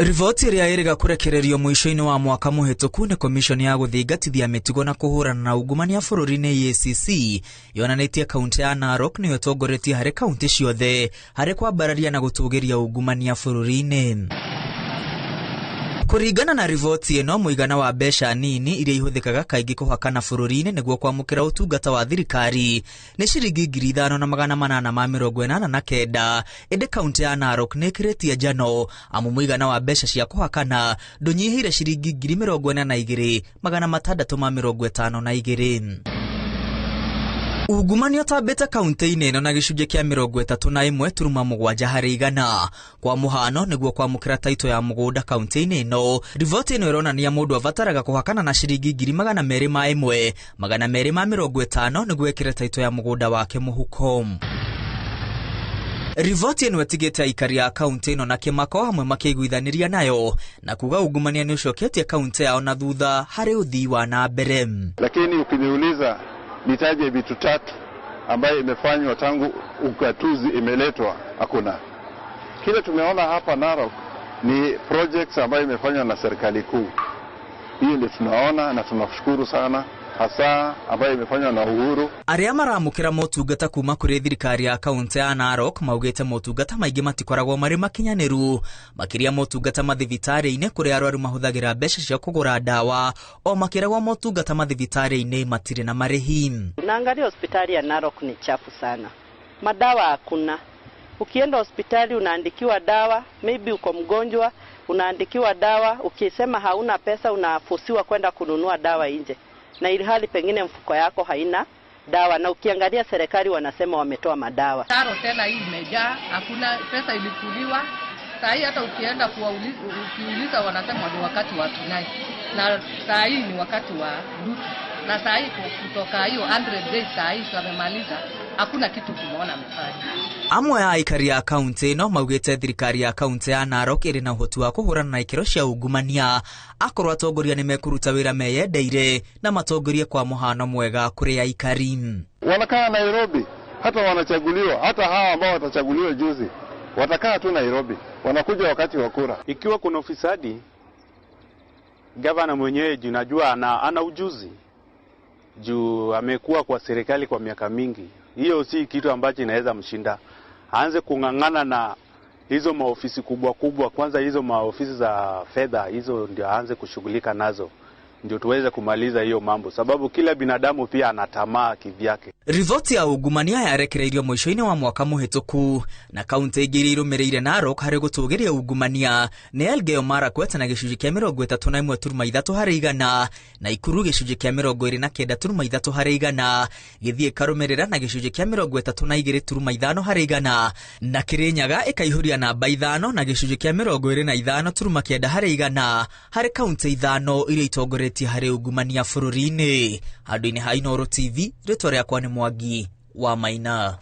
Riboti ĩrĩa ĩrĩga kũrekererio mũico-inĩ wa mwaka mũhĩtũku nĩ komishoni ya gũthingatithia mĩtugo na kũhũrana na ungumania bũrũri-inĩ EACC yonanĩtie kaunti ya Narok nĩyo ĩtongoretie harĩ kaunti ciothe harĩ kwambararia na gũtũgĩria ungumania bũrũri-inĩ. Kũringana na riboti ĩno, mũigana wa mbeca nini iria ihũthĩkaga kaingĩ kũhakana bũrũri-inĩ nĩguo kwamũkĩra ũtungata wa thirikari nĩ ciringi 5889, ĩndĩ kaunti ya Narok nĩ ĩkĩrĩtie njano amu mũigana wa mbeca cia kũhakana ndũnyihĩire ciringi 42,652. Ungumania ũtambĩte kaunti-inĩ ĩno na gĩcunjĩ kĩa 31.7 harĩ igana. Kwa mũhano, nĩguo kwamũkĩra taito ya mũgũnda kaunti-inĩ ĩno, riboti ĩno ĩronania mũndũ abataraga kũhakana na ciringi 201,250 nĩguo ekĩre taito ya mũgũnda wake mũhuko. Riboti ĩno ĩtigĩte aikari a kaunti ĩno na kĩmako, hamwe makĩiguithanĩria nayo na kuga ungumania nĩ ũcoketie kaunti yao na thutha harĩ ũthii wa na mbere. Lakini ukiniuliza nitaje vitu tatu ambayo imefanywa tangu ugatuzi imeletwa, hakuna. Kile tumeona hapa Narok ni projects ambayo imefanywa na serikali kuu. Hiyo ndio tunaona na tunashukuru sana, hasa ambayo imefanywa na Uhuru. Arĩa maramũkĩra motungata kuma kũrĩ thirikari ya kaunti ya Narok maugĩte motungata maingĩ matikoragwo marĩ makinyanĩru, makĩria motungata mathibitarĩ-inĩ kũrĩa arwaru mahũthagĩra mbeca cia kũgũra ndawa, o makĩragwo motungata mathibitarĩ-inĩ matirĩ na marĩhi. Unaangalia hospitali ya Narok ni chafu sana, madawa hakuna. Ukienda hospitali unaandikiwa dawa, maybe uko mgonjwa unaandikiwa dawa, ukisema hauna pesa unafusiwa kwenda kununua dawa nje, na ilhali pengine mfuko yako haina dawa. Na ukiangalia serikali wanasema wametoa madawa. Taro tena hii imejaa, hakuna pesa ilikuliwa. Saa hii hata ukienda ukiuliza wanasema ni wakati wa Tunai, na saa hii ni wakati wa Ruto, na saa hii kutoka hiyo 100 days saa hii wamemaliza, hakuna kitu tumeona amefanya. Amwe a aikari a kaunti ĩno maugĩte thirikari ya kaunti ya Narok ĩrĩ na ũhoti wa kũhũrana na ikĩro cia ungumania akorwo atongoria nĩ mekũruta wĩra meyendeire na matongorie kwa mũhano mwega kũrĩ aikari. Wanakaa Nairobi, hata wanachaguliwa, hata hawa ambao watachaguliwa juzi watakaa tu Nairobi, wanakuja wakati wa kura. Ikiwa kuna ufisadi, gavana mwenyewe juu najua ana ujuzi juu amekuwa kwa serikali kwa miaka mingi, hiyo si kitu ambacho inaweza mshinda. Aanze kung'ang'ana na hizo maofisi kubwa kubwa, kwanza hizo maofisi za fedha, hizo ndio aanze kushughulika nazo, ndio tuweze kumaliza hiyo mambo, sababu kila binadamu pia ana tamaa kivyake. Riboti ya ungumania yarekereirio mũico-inĩ wa mwaka mũhĩtũku na kaunti ingĩ iria irũmĩrĩire Narok harĩ gũtũgĩria ungumania nĩ Elgeyo Marakwet na gĩcunjĩ kĩa 31.3 harĩ igana, Naikuru gĩcunjĩ kĩa 29.3 harĩ igana, Gĩthiĩ ĩkarũmĩrĩra na gĩcunjĩ kĩa 32.5 harĩ igana, na Kĩrĩnyaga ĩkaihũria namba 5 na gĩcunjĩ kĩa 25.9 harĩ igana harĩ kaunti 5 iria itongoretie harĩ ungumania bũrũri-inĩ. Handũ-inĩ ha Inooro TV, rĩtwa rĩakwa nĩ Mwangi wa Maina.